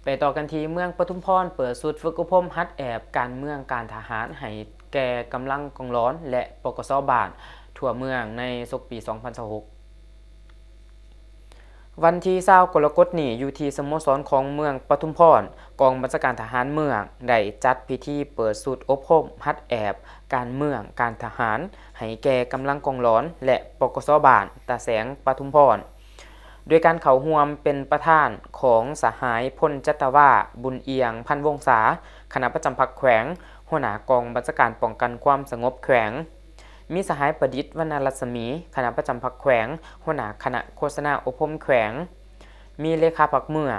ໄປຕໍ່ກັນທີ່ເມືອງປະທຸມພອນ ເປີດຊຸດຝຶກອົບຮົມຫັດແອບການເມືອງການທະຫານໃຫ້ແກ່ກຳລັງກອງຫຼອນ ແລະ ປກສ ບ້ານທົ່ວເມືອງໃນສົກປີສອງພັນຊາວຫົກ. ວັນທີຊາວກໍລະກົດນີ້ ຢູ່ທີ່ສະໂມສອນຂອງເມືອງປະທຸມພອນ, ກອງບັນຊາການທະຫານເມືອງໄດ້ຈັດພິທີເປີດຊຸດອົບຮົມຫັດແອບການເມືອງການທະຫານໃຫ້ແກ່ກຳລັງກອງຫຼອນ ແລະ ປກສ ບ້ານຕາແສງປະທຸມພອນ. ໂດຍການເຂົ້າຮ່ວມເປັນປະທານຂອງສະຫາຍ ພົນຈັດຕະວາ ບຸນອຽງ ພັນວົງສາ, ຄະນະປະຈຳພັກແຂວງ, ຫົວໜ້າກອງບັນຊາການປ້ອງກັນຄວາມສະຫງົບແຂວງ, ມີສະຫາຍ ປະດິດ ວັນນະລັດສະໝີ, ຄະນະປະຈຳພັກແຂວງ, ຫົວໜ້າຄະນະໂຄສະນາອົບຮົມແຂວງ, ມີເລຂາພັກເມືອງ,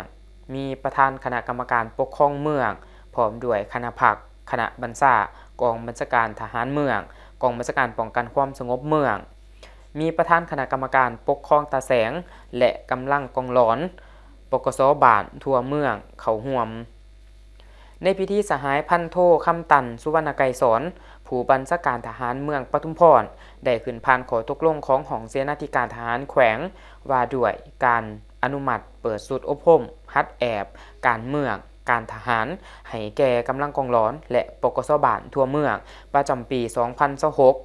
ມີປະທານຄະນະກຳມະການປົກຄອງເມືອງ, ພ້ອມດ້ວຍຄະນະພັກ, ຄະນະບັນຊາ, ກອງບັນຊາການທະຫານເມືອງ, ກອງບັນຊາການປ້ອງກັນຄວາມສະຫງົບເມືອງ, ມີປະທານຄະນະກຳມະການປົກຄອງຕາແສງ ແລະ ກຳລັງກອງຫຼອນ ປກສ ບ້ານທົ່ວເມືອງເຂົ້າຮ່ວມ. ໃນພິທີ ສະຫາຍ ພັນໂທ ຄຳຕັນ ສຸວັນນະໄກສອນ ຜູ້ບັນຊາການທະຫານເມືອງປະທຸມພອນ ໄດ້ຂຶ້ນຜ່ານຂໍ້ຕົກລົງຂອງຫ້ອງເສນາທິການທະຫານແຂວງ ວ່າດ້ວຍການອະນຸມັດເປີດຊຸດອົບຮົມຫັດແອບການເມືອງ ການທະຫານໃຫ້ແກ່ກຳລັງກອງຫຼອນ ແລະ ປກສ ບ້ານທົ່ວເມືອງ ປະຈຳປີສອງພັນຊາວຫົກ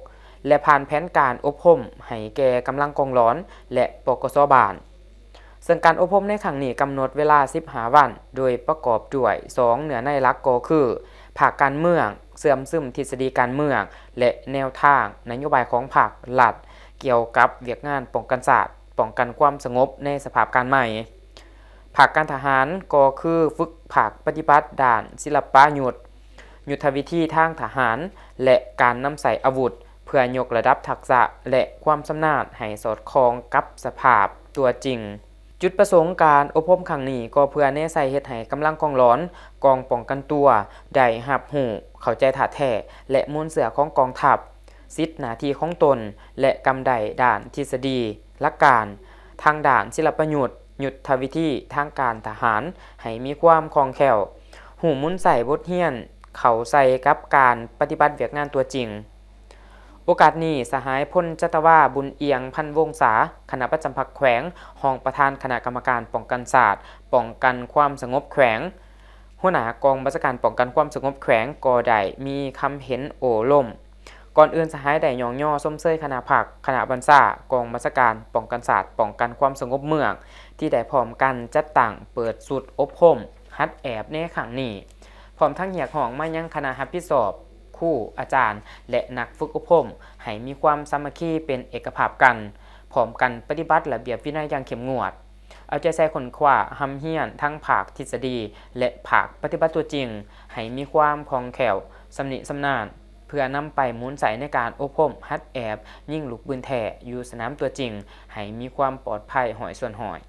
ແລະ ຜ່ານແຜນການອົບຮົມໃຫ້ແກ່ກຳລັງກອງຫຼອນ ແລະ ປກສ ບ້ານ. ເຊິ່ງການອົບຮົມໃນຄັ້ງນີ້ກຳນົດເວລາສິບຫ້າວັນ, ໂດຍປະກອບດ້ວຍສອງເນື້ອໃນຫຼັກກໍຄື ພາກການເມືອງ, ເຊື່ອມຊຶມທິດສະດີການເມືອງ ແລະ ແນວທາງນະໂຍບາຍຂອງພັກລັດ ກ່ຽວກັບວຽກງານປ້ອງກັນຊາດ, ປ້ອງກັນຄວາມສະຫງົບໃນສະພາບການໃໝ່. ພາກການທະຫານກໍຄືຝຶກພາກປະຕິບັດດ້ານສິລະປະຍຸດ, ຍຸດທະວິທີທາງທະຫານ ແລະ ການນຳໃຊ້ອາວຸດ ເພື່ອຍົກລະດັບທັກສະ ແລະ ຄວາມຊຳນານໃຫ້ສອດຄ່ອງກັບສະພາບຕົວຈິງ. ຈຸດປະສົງການອົບຮົມຄັ້ງນີ້ກໍເພື່ອແນໃສ່ເຮັດໃຫ້ກຳລັງກອງຫຼອນ, ກອງປ້ອງກັນຕົວ ໄດ້ຮັບຮູ້ເຂົ້າໃຈທ່າແທ້ ແລະ ມູນເຊື້ອຂອງກອງທັບ, ສິດໜ້າທີ່ຂອງຕົນ ແລະ ກຳໄດ້ດ້ານທິດສະດີ, ຫຼັກການ, ທາງດ້ານສິລະປະຍຸດ, ຍຸດທະວິທີທາງການທະຫານ ໃຫ້ມີຄວາມຄ່ອງແຄ້ວ, ຮູ້ໝູນໃຊ້ບົດຮຽນເຂົ້າໃສ່ກັບການປະຕິບັດວຽກງານຕົວຈິງ. ໂອກາດນີ້, ສະຫາຍ ພົນຈັດຕະວາ ບຸນອຽງ ພັນວົງສາ, ຄະນະປະຈຳພັກແຂວງ, ຮອງປະທານຄະນະກຳມະການປ້ອງກັນຊາດ, ປ້ອງກັນຄວາມສະຫງົບແຂວງ, ຫົວໜ້າກອງບັນຊາການປ້ອງກັນຄວາມສະຫງົບແຂວງ ກໍໄດ້ມີຄຳເຫັນໂອ້ລົມ. ກ່ອນອື່ນ, ສະຫາຍໄດ້ຍ້ອງຍໍຊົມເຊີຍຄະນະພັກ, ຄະນະບັນຊາ, ກອງບັນຊາການປ້ອງກັນຊາດ, ປ້ອງກັນຄວາມສະຫງົບເມືອງ ທີ່ໄດ້ພ້ອມກັນຈັດຕັ້ງເປີດຊຸດອົບຮົມຫັດແອບໃນຄັ້ງນີ້, ພ້ອມທັງຮຽກຮ້ອງມາຍັງຄະນະຮັບຜິດຊອບ, ຄູ, ອາຈານ ແລະ ນັກຝຶກອົບຮົມ ໃຫ້ມີຄວາມສາມັກຄີເປັນເອກະພາບກັນ, ພ້ອມກັນປະຕິບັດລະບຽບວິໄນຢ່າງເຂັ້ມງວດ, ເອົາໃຈໃສ່ຄົ້ນຄວ້າຮ່ຳຮຽນທັງພາກທິດສະດີ ແລະ ພາກປະຕິບັດຕົວຈິງ ໃຫ້ມີຄວາມຄ່ອງແຄ້ວ, ຊຳນິຊຳນານ, ເພື່ອນຳໄປໝູນໃຊ້ໃນການອົບຮົມຫັດແອບຍິງລູກປືນແທ້ຢູ່ສະໜາມຕົວຈິງ ໃຫ້ມີຄວາມປອດໄພຮ້ອຍສ່ວນຮ້ອຍ.